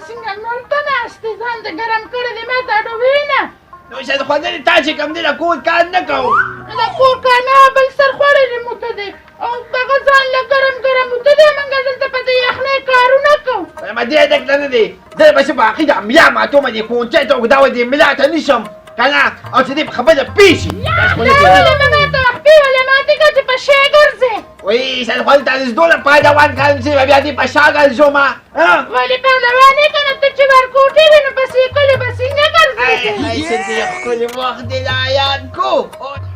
څنګه نور ته ناست دی، ځان دې ګرم کړی دی، ما ته اډوې نه. نو چې خوړلې تا چې کوم دی د کور کار نه کوو. د کور کار نه بل سر خوړلی مو ته دی او دغه ځان له ګرم ګرم ته دی، موږ دلته په دې یخنۍ کارونه کوو. ما دې دلته نه دی، زه به چې باقي د ملا ماتومه دې کونچې ته اوږده وه دې ملا ته نشم که نه، او چې دې په خبره پېښ شي. دا ولې مې ماته خپې ولې ماتې کړه چې په شی ګرځې؟ وایي سرخوړ ته دې دومره پهلوان کړم چې بیا دې په شا ګرځوم. ولې پهلوان یې که نه، ته چې ورکوټې وې نو په سیکلې به څنګه ګرځېدې؟ څه دې ښکلي وخت دې لا یاد کو.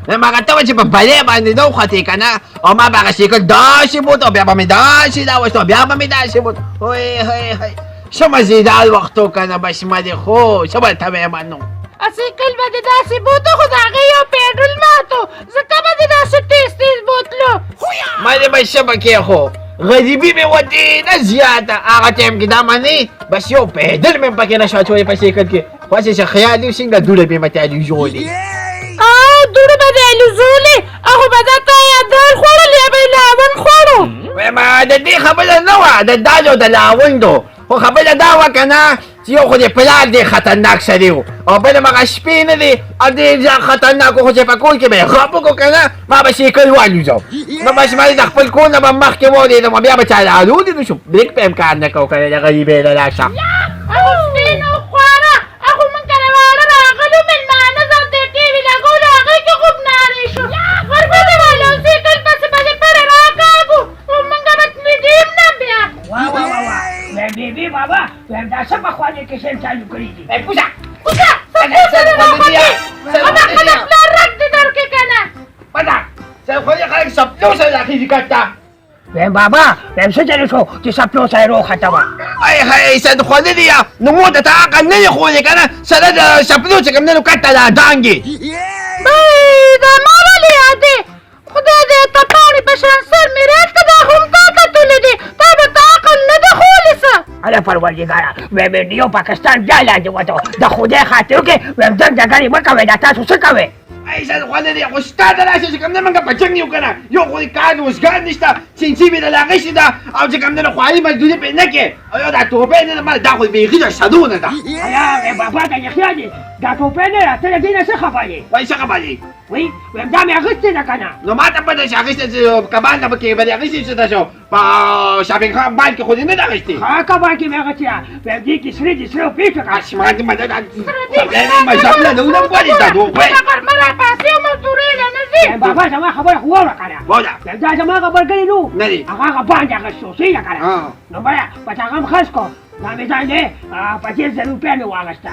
هغه ته چې په بلې باندې نه وختې که نه، او ما به هغه سیکل داسې بوت او بیا به مې داسې راوست او بیا به مې داسې بوت. هوی هوی هوی ښه مزېدار وخت و که نه، بس ما دې خو څه به ته وایم نو. سیکل به دې داسې بوتو خو د هغې یو پیډل ماتو، ځکه به دې داسې تیز تیز بوتلو. ما دې به ښه پکې خو غریبي مې وه ډېره زیاته هغه ټایم کې، دا منې بس یو پیدل مې پکې نه شو اچولی په سیکل کې، خو هسې چې خیال دې څنګه دوړه به مې ته الوزولې. دوړه به دې الوزولې، هغه به دا تا یا دال خوړل یا به یې لاون خوړو. وایم د دې خبره نه وه د دال او د لاوندو، خو خبره دا وه که نه چې یو خو دې پلار دې خطرناک سړی و او بل هم هغه شپې نه دی او ډېر زیات خطرناک و، خو چې په کور کې به یې غپ وکړو که نه ما به سیکل والوزو، نو بس ما د خپل کور نه به مخکې واورېدم او بیا به چا راالوزي نه شو، بریک په هم کار نه کوو که نه د غریبۍ له لاسه. هغه شپې نه خواره، هغه مونږ کره واړه راغلو مېلمانه ځان ته ټي وي لګولو، هغې کې خوب نارې شو، غرمه به والو سیکل پسې به دې پره راکاږو او مونږ به تللي هم نه بیا. وا وا وا وا، وایم بیبي بابا، وایم دا څه پخوانۍ کیسې چالو کړي دي؟ کوزه کوزه څه پلار رګ دې درکې که نه؟ پته سرخولي خلک سپلو سره راخېږي کټ ته. وایم بابا، وایم څه چلو شو چې سپلو سره روخته وه؟ ای هی سرخولي دی نو مور ته تا عقل نه دی ښوولی که نه، سره د سپلو چې کوم دی نو کټ ته را دانګې. بای دا ما ولې یادې، خدای دې ته پاڼې په شان سر مې رات که دا هم تا کتلی دی، تا به تا عقل نه دی ښوولی څه؟ هله پروردګاره، وایم انډیا پاکستان بیا لاندې وتو، د خدای خاطر وکړئ، وایم جنګ جګړې مه کوئ، دا تاسو څه کوئ؟ ای سرخوړلی دی خو ستا د لاسه چې کوم دی موږ په جنګ یو که نه، یو خو دې کار روزګار نشته، چینچي مې د لاغښې ده او چې کوم دی نو خواري مزدوري پرې نه کوې، او یو دا ټوپۍ نه ده ما دا خو بیخي د شدو نه ده. ایا وایم بابا ته رښتیا دي دا ټوپۍ نه ده، ته له دې نه څه خبر یې؟ وایي څه خبر یې؟ وایي وایم دا مې اخیستې ده که نه؟ نو ما ته پته چې اخیستې چې کبان نه پکې به دې اخیستې چې ته شو په شاپینګ خان بال کې خو دې نه ده اخیستې؟ ښه کبان کې مې اخیستې ده، وایم دې کې سرې دي، سرې پېښه کړه. اسمان دې مدد مذهب له نه ولې دا دوه غرمه راپاڅې او مزدورۍ له نه ځې. بابا زما خبره خو واوره که نه؟ واوره. وایم دا زما هغه ملګری نه و، نه دی، هغه هغه باندې اخیستو، صحیح ده که نه؟ نو بیا بس هغه هم خرڅ کړو، دا مې ځان دی په 30,000 روپۍ مې واخیسته.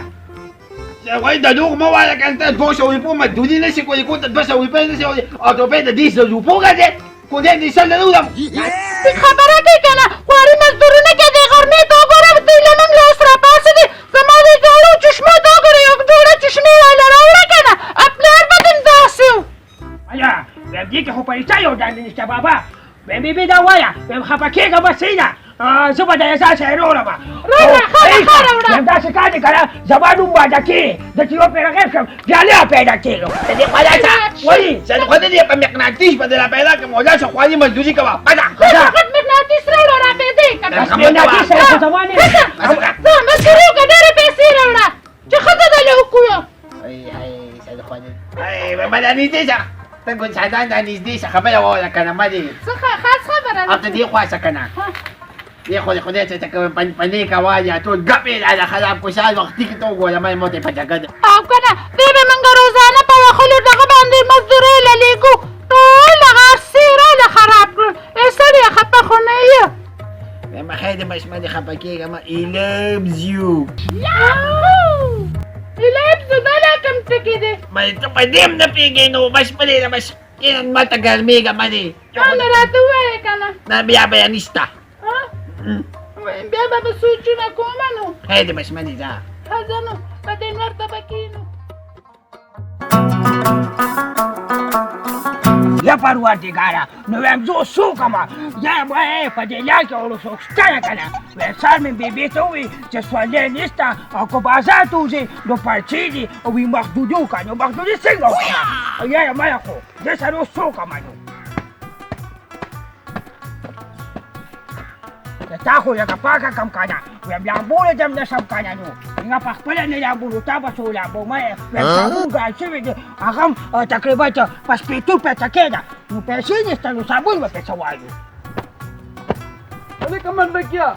وایي د دروغ مه وایه که نه، ته 200 روپو مزدوري نه شي کولی، کور ته 200 روپۍ نه شي کولی او ټوپۍ د 30,000 روپو ګرځې، کوزه دې سل نه وړم. ټیک خبره کوي که نه، خواري مزدورونه کې دې غرمې ته وګوره، دوی له موږ له اوس راپاڅېدې، زما دې جوړو چشمو ته وګوره، یو جوړه چشمې واله راوړه که نه، پلار به دې همداسې و. ایا وایم دې کې خو په رښتیا یو ډنډ نشته بابا. وایم بیبي دا وایه، وایم خفه کېږه بس صحیح ده، زه به د ځان سره راوړم. راوړه، ښه ده، ښه راوړه. وایم داسې کار دی که نه، زما نوم واده کېږي، زه چې یو پېره غیب شم بیا نه پیدا کېږم. د دې خوا لاړ شه. ولې؟ سرخوړلی دی په مقناطیس به دې را پیدا کړم او لاړ شه خواري مزدوري کوه. پته. ښه غټ مقناطیس راوړه، را پیدا یې کړه. مقناطیس سره خو زما نه. ځه مزدوري وکړه، ډېرې پیسې راوړه چې ښځه دلې وکړو. ای ما دا نږدې شه، ته ګل سادان دا نږدې شه، خبره واوره که نه ما دې. څه خاص خبره ده؟ او ته دې خوا شه که نه، دې خو دې خدای چې ته کوم په نیکه وایي ټول ګپ یې راله خراب کړو، سهار وختي کې ته وګوره ما یې موته په جګړه ده. او که نه دې به موږ روزانه په وهلو دغه باندې مزدورۍ له لېږو، ټول هغه هرڅه یې راله خراب کړل. ای سړیه خفه خو نه یې؟ وایم خیر دی بس ما دې خفه کېږه مه، he loves you. He loves you دا لا کوم ټکی دی؟ ما ته په دې هم نه پوهېږې نو بس پرېږده، بس کښېنه ما ته ګرمېږه مه دې. نو راته ووایه که نه؟ نه بیا به یې نشته. بیا به به سوچونه کومه نو. خیر دی بس مه دې ځه. ښه ځه نو په دې نور ته به کښېنو. یا پروردګاره، نو وایم زه اوس څه وکړم؟ یا وایې په دې لار کې وړو څوک شته نه که نه؟ وایم سهار مې بیبي ته وویل چې سورلی نشته او که بازار ته وځې نو پرچې دي او وایي مخدودي وکړه، نو مخدودي څنګه وکړم؟ یاره مړه خو زه سره اوس څه وکړم نو؟ تا خو لکه پاکه کم که نه. ویم لامبولی دې هم نه شم که نه، نو هغه په خپله نه لامبو، نو تا به څو لامبو. ما ویم صابون ګران شوی دی، هغه هم تقریبا په 60 پیسه کېده، نو پیسې نشته، نو صابون به پې څه وایو؟ ولې کمنډکیا؟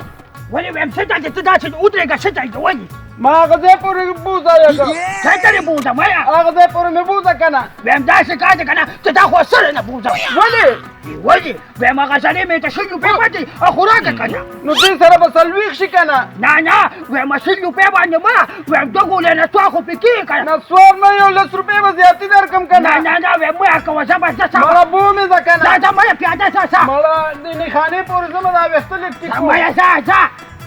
ولې ویم څه ده چې ته داسې ودرېږه، څه دی ولې؟ ما هغه ځای پورې بوځه یکه. څه ته دې بوځه مړه؟ هغه ځای پورې مې بوځه که نه. ویم داسې کار دی که نه چې دا خو سره نه بوځه. ولې؟ ولې؟ ویم هغه سړی مې ته 20 روپۍ پاتې خو راکړه که نه. نو دې سره به 40 شي که نه؟ نه نه، ویم 20 روپۍ باندې مه، ویم دوه ګولې نسوار خو پې کېږي که نه. نسوار نه، یو 10 روپۍ به زیاتي درکم که نه. نه. نه نه، ویم مه یې کوه، زه به ځه. مړه بو مې ځه که نه. ځه ځه مړه، پیاده ځه ځه. مړه د نښانې پورې ځمه، دا ویښته لږ ټیک ځه مړه، ځه ځه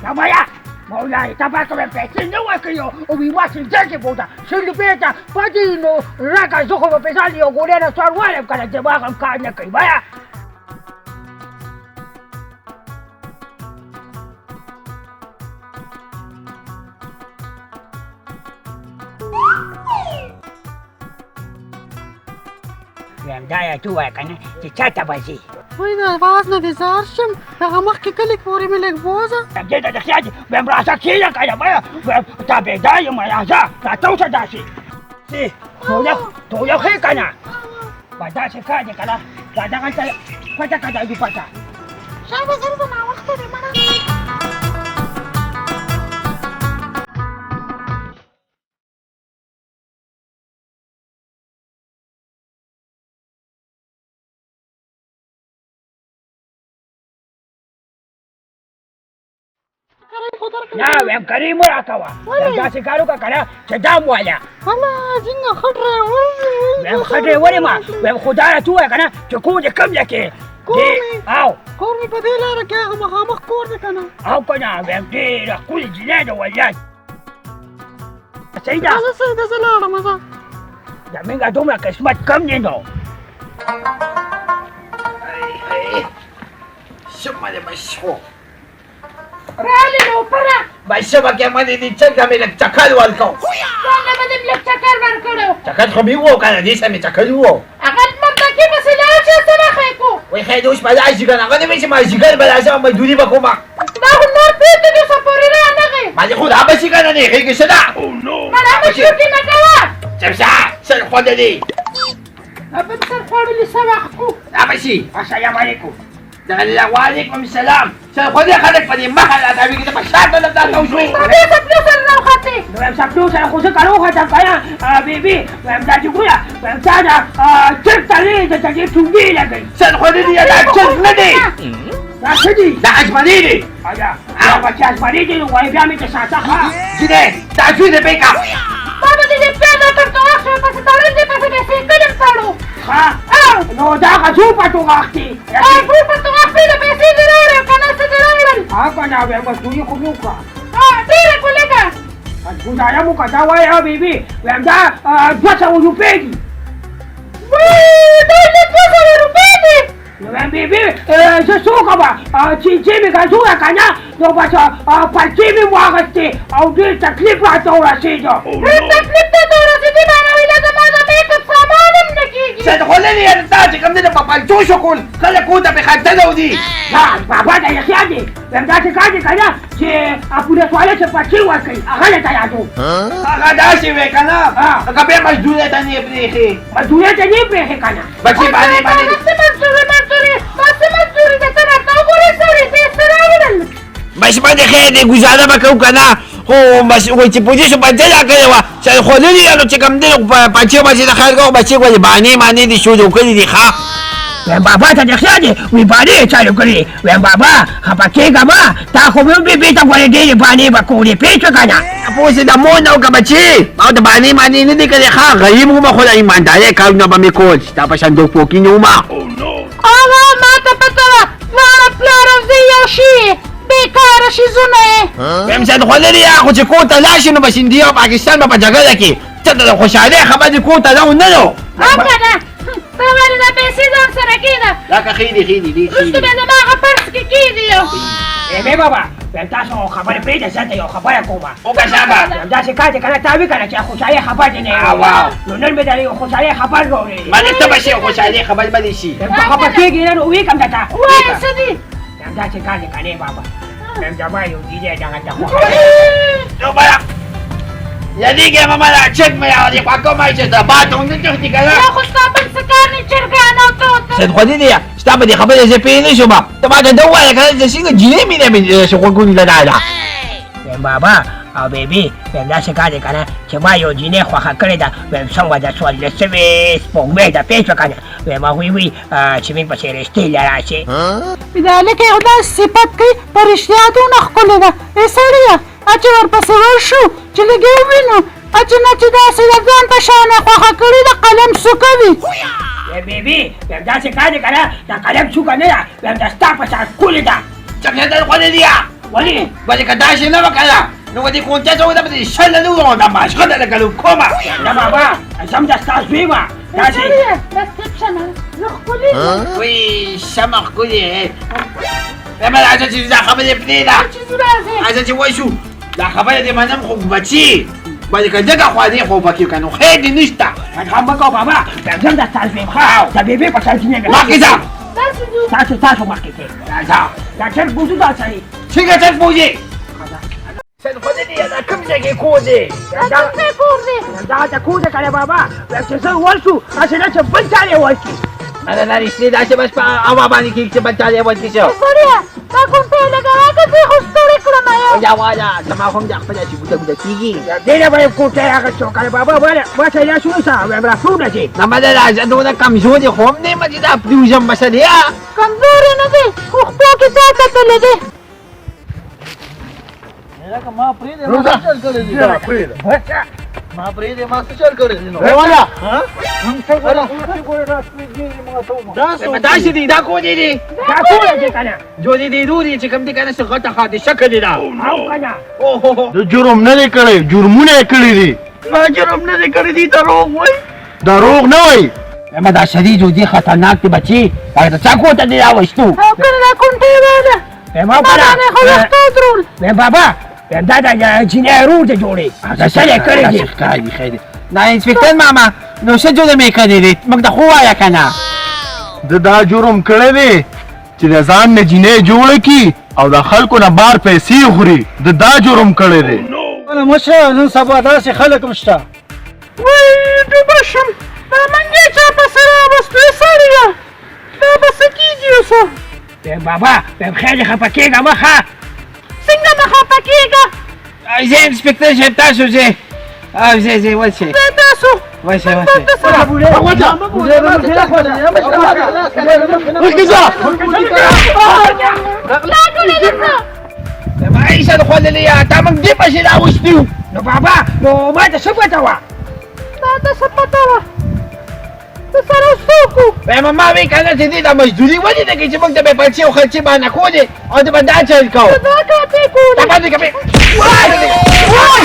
ځه مړه. مولای ته به کومې پیسې نه ورکوي او وي ما چې ځای کې بوځه، 20 روپۍ ته پاتې نو راکړه، زه خو به پې ځان یو ګولۍ نسوار والم که نه، دماغ هم کار نه کوي مړه. ویم دا یې ته ووایه که نه چې چا ته به ځې؟ وای د اواز نه دې ځار شم، هغه مخکې کلي پورې مې لږ بوځه. ویم دې ته د خیال دي. ویم راځه کښېنه که نه مړه، ویم تابعدار یم، راځه راتاو شه داسې توله ښې که نه. به داسې کار دی که نه، دا دغلته پټه که دا دوپټه. شابه زر ځه، ناوخته دی مړه. نه، ویم کریم مه راکوه. ویم داسې کار وکړه که نه چې دام واله. هله څنګه ښه ډرایور. ویم ښه ډرایور یم. ویم خو دا راته ووایه که نه چې کور دې کوم ځای کې؟ کور مې؟ او کور مې په دې لاره کې، هغه مخامخ کور دی که نه. او که نه، ویم ډېره ښکلې جینۍ ده والله. صحیح ده. زه صحیح ده، زه لاړم ځه. زمونږ دومره قسمت کم دی نو. شمه دې بشو. راغلې نو پره. بشمه کې مې دې څنګه مې لږ چکر ورکړو. څنګه به دې لږ چکر ورکړو؟ چکر خو مې وو که نه، دې سره مې چکر وو. هغه مردکې پسې لاړ شه، څه راښی کو؟ وایي خیر دې اوس به راشي که نه، هغه نه وي چې مازدیګر به راځم، مزدوري به کومه. دا خو نور پېښې دې څه پورې رانغی. ما دې خو را به شي که نه، نه غېږې څه ده؟ مړه مشوکې مه کوه. چپ شه، سر خوړلی دی. بل سر خوړلی څه وخت کو؟ را به شي. السلام علیکم. وعلیکم السلام. سر خوړلی خلک په دې مخه راتاوېږي، ته په شاته نه تاو شوې. په دې څپلو سره راوختې. نو ویم څپلو سره خو زه که راوختم که نه بیبي، ویم دا چې ګوره، ویم تا دا چرګ تړلی دی، ته دې ټونګې لګوي. سر خوړلی دی، دا چرګ نه دی. دا څه دي؟ دا اجملې دی. ایا دا بچې اجملې دي؟ نو وایي بیا مې ته ساته ښه. جینۍ دا زوی دې پرې کړه. ما به دې پیاده تر غاښ پسې تړل دی، پسې بیا سیکل هم تړو. ښه، نو دا هغه څو پټو غاښ دی؟ څو پټو غاښ دی، پیسې دې راوړې که نه؟ څه دې راوړل؟ ها که نه، ویم مزدوري خو مې وکړه. ډېره خو لږه. ګزاره مو که دا وایه بیبي، ویم دا 200 روپۍ دي. دا 200 روپۍ دي؟ نو ویم بیبي زه څه وکړم چې مې ګزوره که نه، نو بس پرچې مې واخیستې او ډېر تکلیف راته ورسېده. ډېر تکلیف درته ورسېدی؟ ما ویله زما د میک اپ سامان هم نه کېږي. سر خوړلی یې، تا چې کوم دی په پلچو شو کول، خلک کور ته پې خطر ودي. نه بابا ته یې خیال دی. ویم داسې کار دی که نه چې پولیس والا چې پرچې ورکوي هغه له ته یادو. هغه داسې وې که نه، هغه بیا مزدورۍ ته نه پرېښې. مزدورۍ ته نه پرېښې که نه. بچې باندې باندې. څه مزدوري مزدوري، دا څه مزدوري ده؟ ته راته وګورې سړی دې څه راوړل؟ بس باندې خیر دی، ګزاره به کوو که نه. خو بس وایي چې پولیسو پرچه راکړې وه، سر خوړلي یې، نو چې کوم دی پرچې ورچې د خیر کوو. بچې ولې بانې مانې دې شروع کړي دي؟ ښه ویم بابا ته دې خیال دی، وی بانې یې چالو کړي. ویم بابا خفه کېږه مه، تا خو مې هم بیبي ته ګورې ډېرې بانې به کولې، پوه شوې که نه؟ پوه شې د مور نه وکړه بچې، ما د بانې مانې نه دي کړې. ښه غریب وم خو د ایماندارۍ کارونه به مې کول، ستا په شان دوکپوکي نه وم. هغه ما ته پته وه، دواړه پلار او زوی یو شي، بېکاره شیزونه یې. ویم سر خوړلی یا خو چې کور ته لاړ شي نو بس انډیا او پاکستان به په جګړه کې څه د خوشحالۍ خبر دې کور ته راو نه نو. او که نه ته ولې دا پیسې ځان سره کېږده؟ راکه ښې دي، ښې دي، ډېرې ښې وروسته دي. بیا زما هغه پرس کې کېږدي یو. ای بابا، ویم تاسو خبرې پرېږده، زه ته یو خبره کومه. وکړه شابه. ویم داسې کار دی که نه، تا وي که نه چې خوشحالۍ خبر دې نه واو. نو نن مې درته یو خوشحالۍ خبر راوړی. باندې ته به شې خوشحالۍ خبر به دې شي. ویم که خفه کېږې نه نو ویې کړم درته. وایه څه دي؟ ویم داسې کار دی که نه بابا، وایم زما یو جینۍ دغه ته خوښه. نو بیا یادېږي ماما دا چرګ مې راولي خوا کومه چې د باد هم نه تښتي که نه؟ دا خو ستا بل څه کار نه، چرګان او ته ته. سید خو دې دی ستا په دې خبرې زه پوه نه شوم. ته ما ته دا ووایه که نه چې څنګه جینۍ مینه مې چې غوږونو ته راغله. وایم بابا او بیبي، وایم داسې کار دی که نه چې ما یو جینۍ خوښه کړې ده. وایم څنګه د 14مې سپوږمۍ ده، پوه شوې که نه؟ وایم هغوی وایي چې موږ پسې رشتې له راشي. دا هلک یې داسې صفت کوي، په رښتیا دونه ښکلې ده. ای سړیه، چې ورپسې ورشو چې لږ یې ووینو، چې نه چې داسې د ځان په شان یې خوښه کړې ده، قلم څوکه وي. وایم بیبي، وایم داسې کار دی که نه، د قلم څوکه نه ده، وایم د ستا په شان ښکلې ده. چکه در خوړلې دی؟ ولې؟ ولې که داسې نه وه که نه نو په دې کونچه څه وده په دې شله نه وه دا ماشغله لکه له کومه. نه بابا، زه هم د ستا زوی وه داسې. سړیه بس چپ شه نه، زه ښکلې یم. وی سمه ښکلې. مه راځه چې دا خبرې پرېږده. چې ځو راځې. راځه چې وشو دا خبره دې منم، خو بچي ولې که لږه خواري خو پکې که نو خیر دې نشته. غم مه کوه بابا، زه هم د ستا زوی یم. ښه، د بیبي په شان جینۍ مې مخکې ځه. داسې ځو. تاسو مخکې کړئ. راځه. دا چرګ بوځو دا سړی. څنګه چرګ بوځې؟ سید خو دې دی دا کوم ځای کې کور دی؟ دا کوم ځای کور دی؟ دا د کور دی که نه بابا؟ وایم چې زه ورشو هسې نه چې بل چا یې ورکړي. نه نه رښتیا داسې بس په هوا باندې کېږي چې بل چا یې ورکړي څه. سړیه دا کونټه یې لږه راکړه، زه یې خو ستړې کړم یو. یا والا زما هم د خپله چې ګوده ګوده کېږي. دې نه به یې کوټه یې اخیستو که نه بابا؟ ما ته یې لاس ونیسه، وایم راپرونه ځې. نه مده راځه، دومره کمزورې خو هم نه یم چې دا پرېوځم مسلې. کمزورې نه دی، خو خپو کې تا کتلې دی. لکه ما پرېږدې، ما څه چل کړی دی؟ ما پرېږدې، ما څه چل کړی دی؟ نو ها؟ داسې دی دا کور دی دی. دا کور دی که نه؟ جوړې دی روري چې کوم دی که نه څه غټه خاطې شکل دی دا. او که نه؟ اوهو د جرم نه دی کړی، جرمونه یې کړي دي. ما جرم نه دی کړی دی، دروغ وایي. دروغ نه وایي. اما دا شری جو دی خطرناک دی بچي، هغه ته چا کور ته دی راوستو؟ او که نه دا کونټه یې واله. وایم او ما که نه؟ باندې خو ویښته ودرول. وایم بابا، وایم دا د جینۍ ورور دی جوړې هغه څه یې کړی دی. ښکاري خیر دی. دا انسپکټر ماما نو څه جرم یې کړی دی؟ موږ ته خو ووایه که نه. ده دا جرم کړی دی چې د ځان نه جینۍ جوړه کړي او د خلکو نه بار پیسې خوري. ده دا جرم کړی دی. مشره نن سبا داسې خلک هم شته. وای ډوبه شم، دا منګی چا په سر راوستو؟ سړیه دا به څه کېږي اوس؟ وایم بابا، وایم خیر دی، خفه کېږه مه. ښه څنګه مه خفه کېږه؟ زه انسپکټر صاحب تاسو ځئ او ځئ ځئ ورشئ زه تاسو ورشئ ورشئ. مخکې ځه. دا کړی دی څه؟ عیسی خوړلې یا تا موږ دې پسې راوستي وو. نو بابا، نو ما ته څه پته وه؟ تا ته څه پته وه؟ ته سره څوک وو؟ وایم ما وی که نه چې دې دا مزدوري ولې نه کوي چې موږ ته به یې پرچې او خرچې باندې کولې او ته به دا چل کوو. ته دا کاتې کولې. دا باندې کوې. وای وای وای.